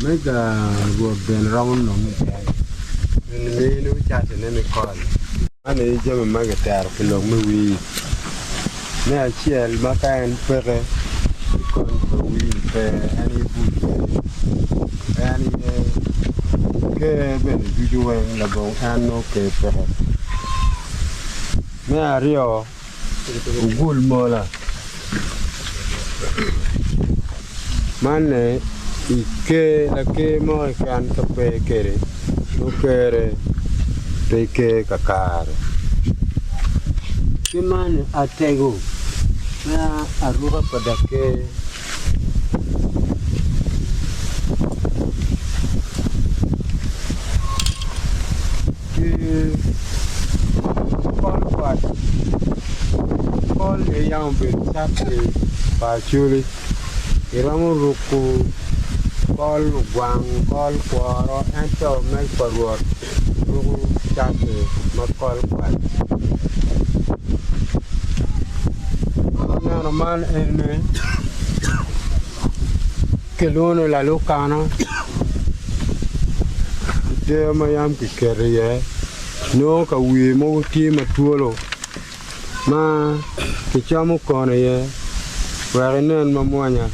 Mega rwot bene romo nongo meno catine me kol. Man aye jami ma kitero pi lok me wir. Me acel ma ka en peke i kony pa wir pe en aye buc en aye ker bene ducu weng labongo en nongo ker peke. Me aryo ogul mola man ne i ker laker mo keken ka pe kwede nongo kerre pe ker kakare ki man atego me aruka pa daker. Ki kol kwac, kol aye yam obedo cati pa Acholi iromo ruko kol ogwang kol kworo ento meg pa Rwot ruko cati ma kol kwac. Aneno man eni kilwongo ni lalukana i deyo ma yam kiketo iye nongo ka wiye mogo tye ma twolo ma kicomo kono iye wek inen mamwonya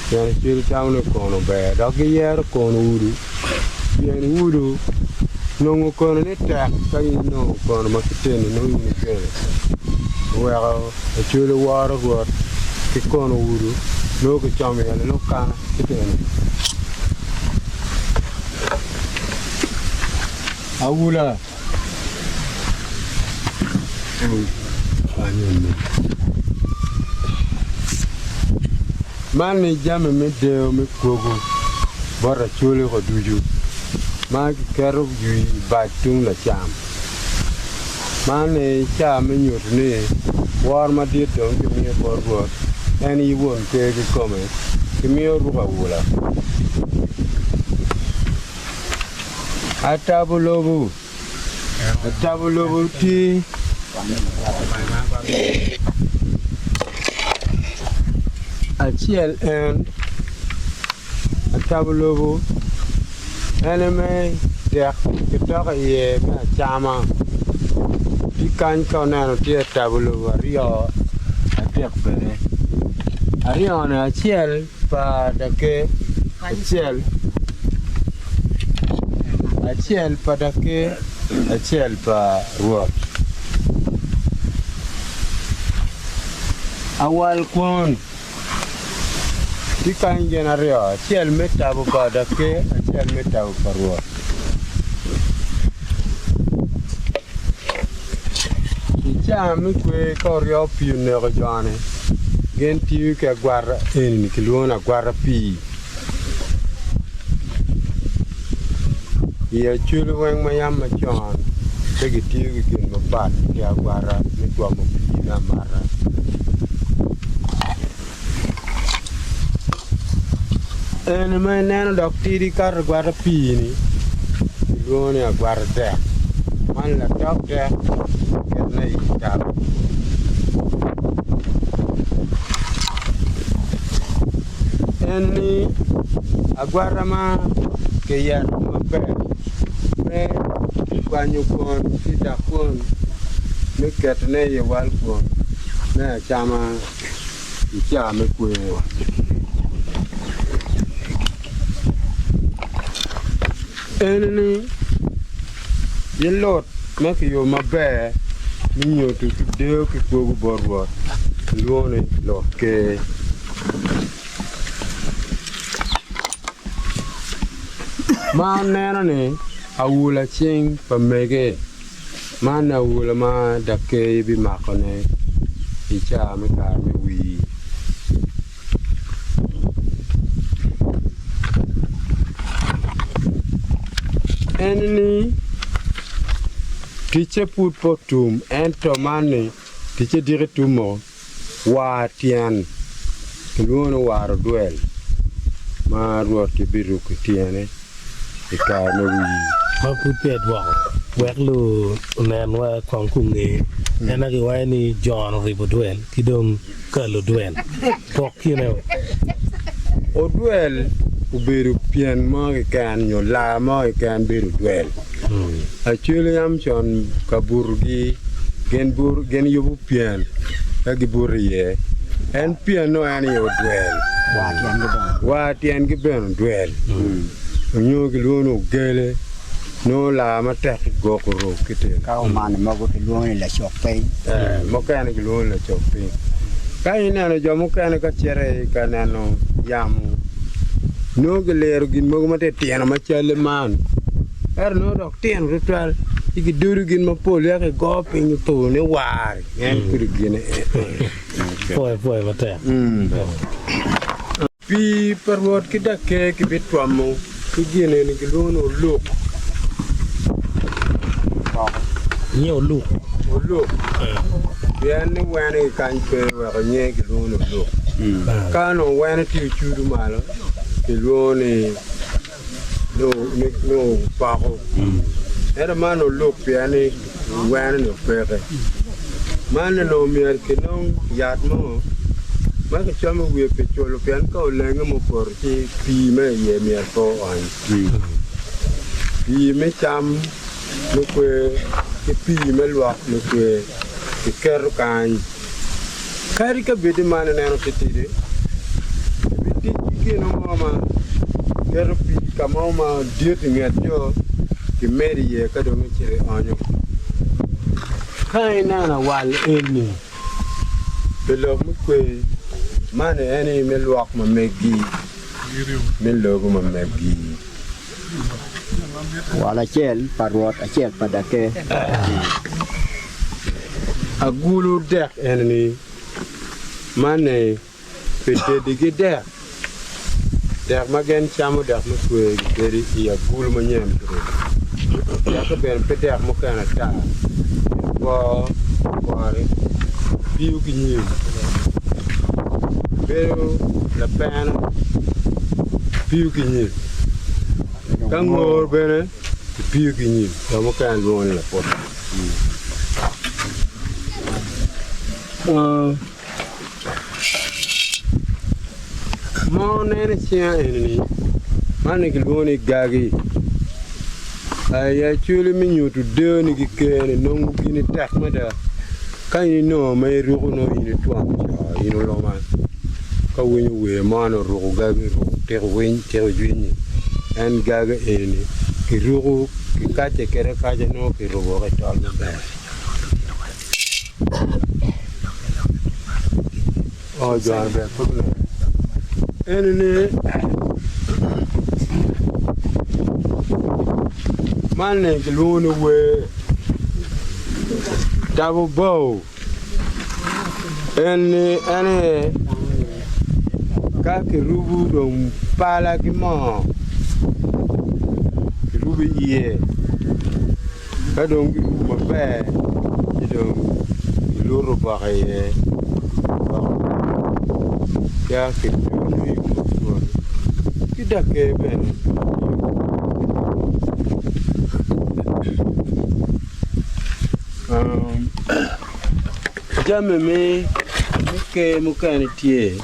pien icwiny itamo ni kono ber dok giyero kono udu pien udu nongo kono ni tek ka in inongo kono ma kiteni nongo in igeno oweko ecwalo woro Rwot ki kono udu nongo kicomo iye lulukana kiteni. Aula. Man ni jami me deyo me kwogo bot Acholi ko ducu ma kiketo jwi i bac tung lacam. Man ni ca me nyuto ni woro madit dong kimiyo bot Rwot en aye won ker kikome kimiyo ruko aula. Atabo lobo. Atabo lobo tye acel en atabo lobo en aye me dek kitoko iye me acama ki kany ka wuneno tye atabo lobo aryo adek bene aryo-ni acel pa daker acel Acel pa daker, acel pa Rwot. Awal kwon tye kany gin aryo, acel me tabo pa daker, acel me tabo pa Rwot. I caa me kwer ka oryo pii oneko jo-ni, gin tiyo ki agwata eni kilwongo ni agwata pii. I Acholi weng ma yam macon pe gitiyo ki gin mapat ki agwata me twomo pii me amata. Eni ma ineno dok tidi kato agwata pii-ni kilwongo ni agwata dek man latok dek kiketone i tabo. En ni agwata ma kiyeto maber me kwanyo kwon ki dok kwon. me ketone i wal kwon me acama i caa me kwer. Eni-ni aye lut ma kiyubo maber me nyuto ki deyo ki kwogo bot Rwot, kilwongo ni lut ker. Ma aneno ni awola cing pa mege, man awola ma daker bimakone i caa me kare me wir. En ni ticce pud pe otum ento man ni ticce diki tumo War tyen, Kilwongo ni war odwel ma Rwot-ti biruko i tyene i kare me wir. Ma pud peya idwoko, wek lunenwa kong gunge. En aye giwaco ni jono ribo dwel ki dong kalo dwel. Pok kine. Odwel obedo pyen mo keken nyo laa mo keken bedo odwel. Acholi yam con kabutogi gin yubo pyen ka gibuto iye, en pyen-nu en aye odwel, war tyengi bene odwel, nyo gilwongo ni ogele, nongo laa matek goko ruk ki tyene. Ka omano mogo kilwongo ni lacok piny. Ee, mukene gilwongo ni lacok piny. Ka ineno jo mukene ka cito i ka neno yamo, nongo giliro gin mogo matitino macalli man. Ento nongo dok tino tutwal ci gidodo gin mapol wek igo piny otur ni war en kudi gine. Pwoyo pwoyo matek. Pii pa Rwot ki daker gibitwomo ki gin eni gilwongo ni oluk. Nye oluk. Oluk. Pien ni wene ki kany pe weko nye gilwongo ni oluk. Ka onongo wene tye ocudo malo gilwongo ni nongo opoko. Ento man oluk pien ni wene-ni opeke. Man onongo myero kinong yat mo ma kicomo i wiye pi culo pien ka olenge mupoto ci pii ma iye myero pe oony. Pii me cam me kwer ki pii me lwok me kwer kiketo kany. Kadi ka bed ni man ineno titidi, ibitic ki gin mo ma keto pii ka mo ma dit i nget jo kimedo iye ka dong icito ionyo. Ka ineno awal eni pi lok me kwer, man en aye me lwok ma megi, me logo ma megi. Wal acel pa Rwot, acel pa Daker. Agulu dek eni man-ni pi tedigi dek, dek ma gin camo dek me kwer gitedo i agulu manyen kiruko. Dek-ki bene pe dek mukene ata, bor kore tiyo ki nyim bedo lapena tiyo ki nyim ka ngor bene kitiyo ki nyim jo mukene lwongo ni laputa. Mo neno i cinga eni-ni, man ni kilwongo ni gagi. I acwali me nyuto deyoni ki kerni nongo gini tek mada. Ka in inongo ma iruko nongo in itwon co, in oluma. Ka winyo wer mo ni oruko gagi oruko tiko winy tiko jwinyi en gagi eni kiruko kikace kwede akaca nongo kiruko woko i tol maber. Eni ni man ni kilwongo ni wer tabo bao eni en aye ka kirubo dong pala ki moo kirubo iye. Ka dong girubo maber ci dong giluto oboke iye ka kidwono i kom ki daker bene. Jami me ker mukene tye.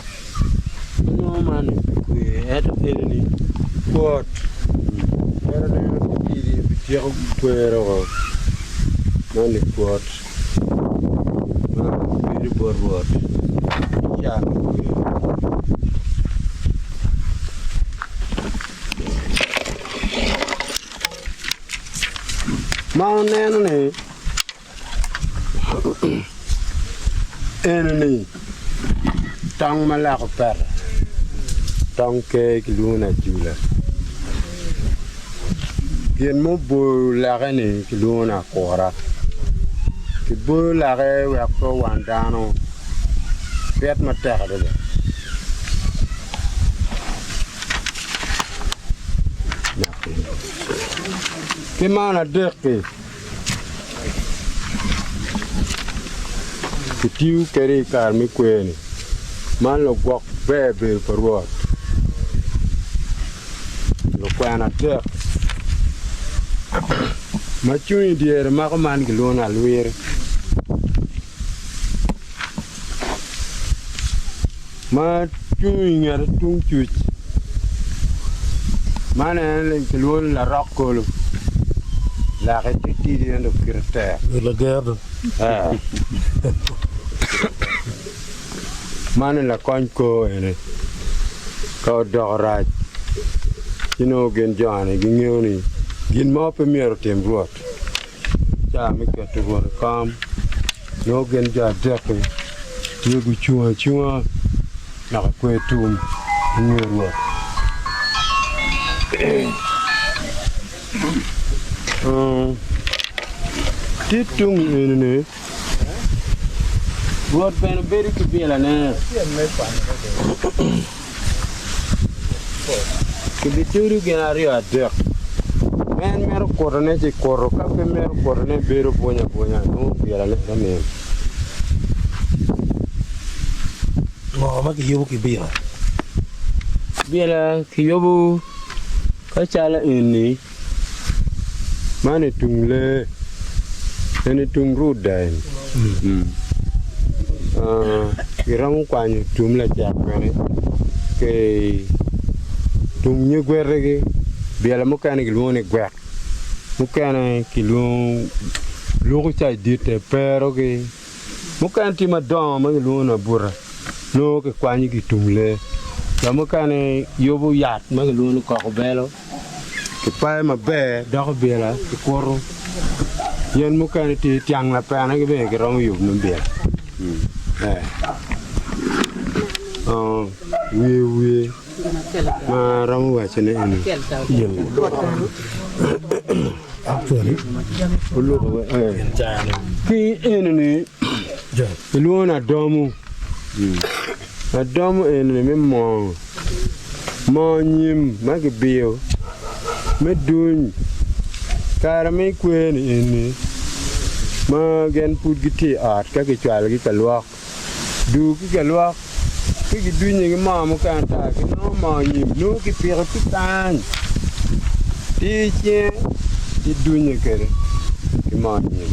Nongo man kwer ento eni kwot ento neno titidi bityeko kwero woko man ni kwot. Ma bedo bot Rwot i caa me kwer. Ma wuneno ni eni-ni tong ma loko peta, tong ker kilwongo ni ajula. Gin muboyo lake-ni kilwongo ni akura. Kiboyo lake wek pe owan dano pit matek adada. Ki man adek-ki, kitiyo kwede i kare me kwer-ni, man lugwok ber bedo pa Rwot, lukwena adek ma cung i dyere mako man gilwongo ni alwir. Ma cung i ngete tung cuc man en kilwongo ni larok kolo lake tye tidi ento kite tek. Lager do. Man en lakony kor ene ka odoko rac ci nongo gin joni gingeyo ni gin mo pe myero otim Rwot. Ca me keto Rwot i kom, nongo gin jo adek-ki tye gucung acunga dok gikwer tum i nge Rwot. Tye tung eni-ni, Rwot bene bedo ki bilane. Kibitudo gin aryo adek. Ma en mito kutone ci kuto, ka pe mito kutone bedo bwunya abwunya nongo bilane pe min. Ngo ma kiyubo ki bila? Bila kiyubo ka calo eni, man i tung lee, eni tung ruda eni. Giromo kwanyo tum lacek bene ki tum nyig gwetigi, bila mukene kilwongo ni gwek, mukene kilwongo luko ca ditte perogi, mukene tye madongo ma kilwongo ni abuta nongo kikwanyo ki i tum lee, jo mukene yubo yat ma kilwongo ni koko belo. Kipayo maber doko bila kikuto yen mukene tye tyang lapene ki bene kiromo yubo me bila wiye wiye ma aromo waco ni eni ki eni-ni kilwongo ni adomo adomo eni me moo. Moo nyim ma kibiyo me duny kare me kwer-ni eni ma gin pud gitye i ot ka kicwalogi ka lwok dul ki ka lwok ci gidunye ki moo mukene ata ginongo moo nyim nongo kipiko ki kany ci i cinge idunye kwede ki moo nyim.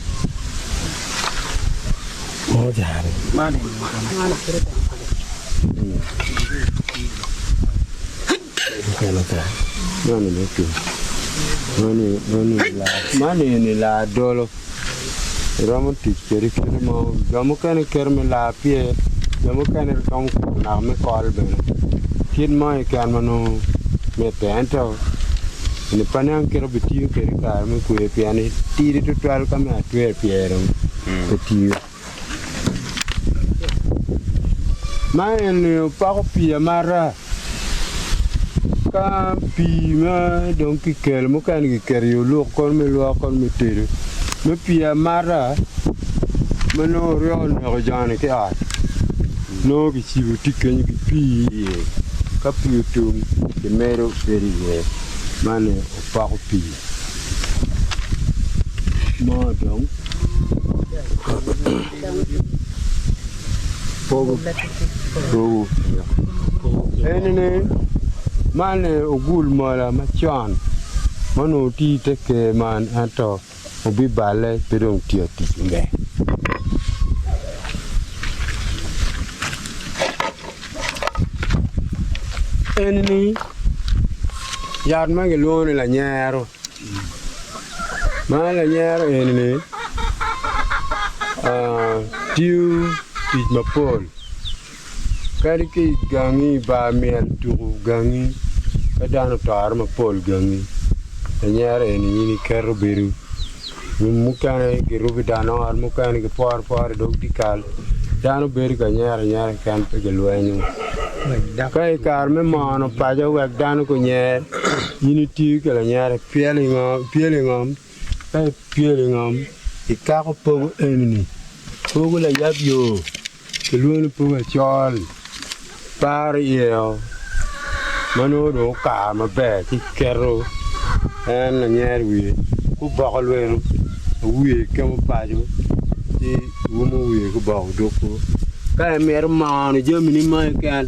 Man eni laa dolo iromo tic kwede kit mo jo mukene keto me laa pyer jo mukene romo keto naka me kol bene kit mo keken ma nongo mitte ento eni pe aniang kit ma obitiyo kwede i kare me kwer pien tidi tutwal ka me atwer pyer dong pe tiyo. Man eni opoko pii amata ka pii ma dong kikelo mukene kiketo i oluk kono me lwok kono me tedo me pii amata ma nongo oryo oneko joni ki ot nongo kicibo tye kenyo ki pii iye ka pii otum kimedo bedo iye man opoko pii. Mo dong pogo enini man ogul mola macon ma onongo tye ite ker man ento obiballe pe dong tye atic maber. Enini yat ma kilwongo ni lanyero ma lanyero enini. Tiyo tic mapol kadi ki i gangi i bar myel tuku gangi ka dano otore mapol gangi lanyera eni in iketo bedo mukene girubo dano ot mukene giporo apora i dog dyekal dano bedo ka nyero anyera keken pe gilwenyo ka i kare me mono paco wek dano gunyer in itiyo ki lanyera ipyelo i ngom Ka ipyelo i ngom, ikako pogo eni-ni, pogo layab yo, kilwongo ni pogo acol, paro iyeo ma nongo dong okar maber ci iketo en lanyer i wiye, guboko lweno wiye kemo paco ci umo wiye guboko odoko. Ka imito mono jamini mo keken,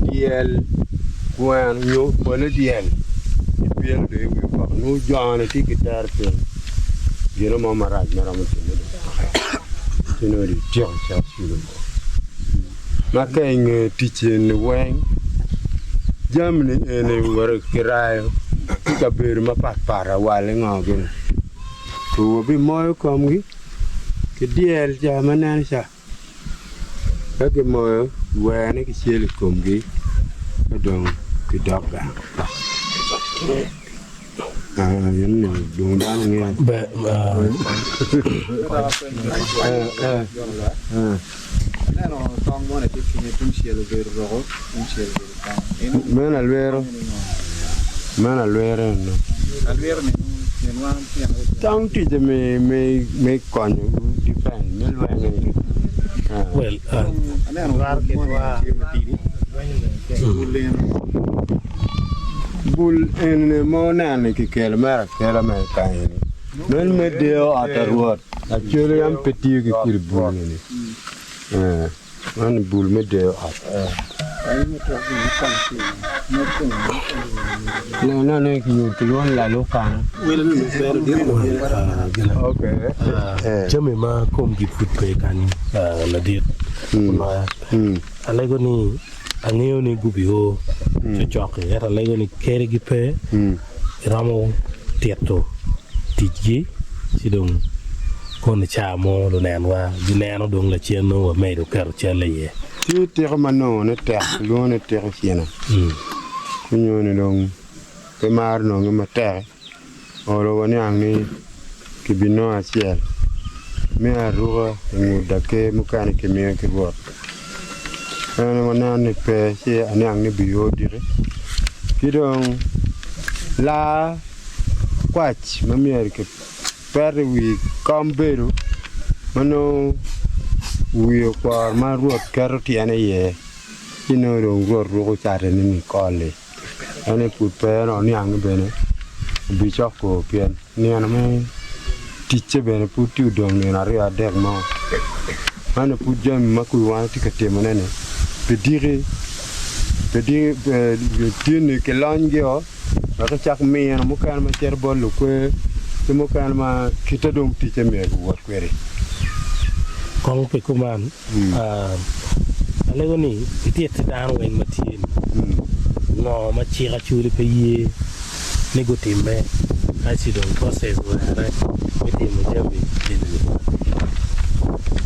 dyel, gweno nyo pole dyel ipyelo dong i wi oboko nongo jone tye ki tero piny gino mo marac ma romo timme dong peke ci nongo dong ityeko cako culo boko ma ka inge tic eni weng jamini eni woto ki rayo ki kabedo mapat pat awal ingo gini wabimoyo komgi ki dyel ca ma neno ca. Ka gimoyo, wene kicelo i komgi ka dong gidok gang. Dong dano ngeyo. Meno alwero, meno alwero eno. Tong ticce me konyo defense me lweny eni. Bul eni ma oneno ni kikelo mere akela mere kany eni meno me deyo ot pa Rwot acwele yam pe tiyo ki kodi bul eni. Man bul me deyo ot. Nene kinyuto kilwongo ni lalukana. Jami ma komgi pud pe kany ladit oloya. Alego ni angeyo ni gubio cocok-ki ento alego ni kerigi pe iromo tito ticgi ci dong Kono ca mo lunenwa gineno dong lacen nongo wamedo keto calle iye. Tye tiko ma nongo ne tek kilwongo ni tiko cina. Kunyo ni dong pe maro nonge matek olo waniang ni kibinongo acel me aruka i ngut daker mukene kimiyo ki Rwot. En waneno ni pe ci aniang ni bio diki ki dong laa kwac ma myero ki Peto i wi kom bedo ma nongo wi okwor ma Rwot keto tyene iye, ci nongo dong Rwot ruko catine ni kol-li. En aye pud pe en oniang bene obicok kor pien nino me ticce bene pud tye odong nino aryo adek mo. Man aye pud jami ma kwi wan tye ka timone-ni pi diki, pi diki tye-ni kilonygio. Wek ecak mino mukene ma cito bot lukwer ki mukene ma kite dong ticce myero guwot kwede. Kong pi kuman, alego ni itit ki dano weng ma tye ni, ngo ma cik Acholi pe ye ni gutimme ka ci dong process owere me timo jami eni-ni.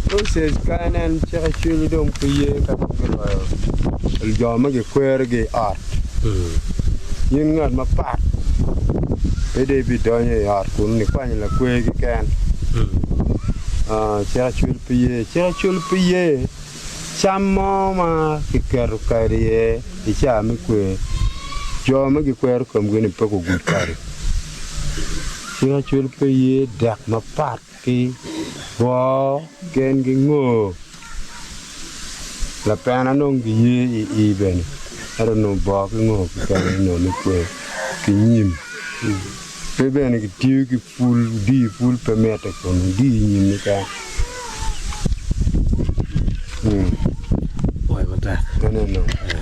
Process ka inen cik Acholi dong pe ye ka dong giroyo jo ma gikwerogi i ot. In ngat mapat pe dong ibidonyo i ot kun nikwanyo lakwer keken. Cik acwel pe ye. Cik acwel pe ye cam mo ma kiketo kado iye i caa me kwer. Jo ma gikwero komgi-ni pe gugud kado. Cik acwel pe ye dek mapat ki boo gen ki ngor. Lapena nongo giye i i bene ento nongo boo ki ngor keken aye nongo me kwer ki nyim. Pe bene kitiyo ki pul, odii pul pe mitte kunu, odii nyim keken. Pwoyo matek. Ene nongo.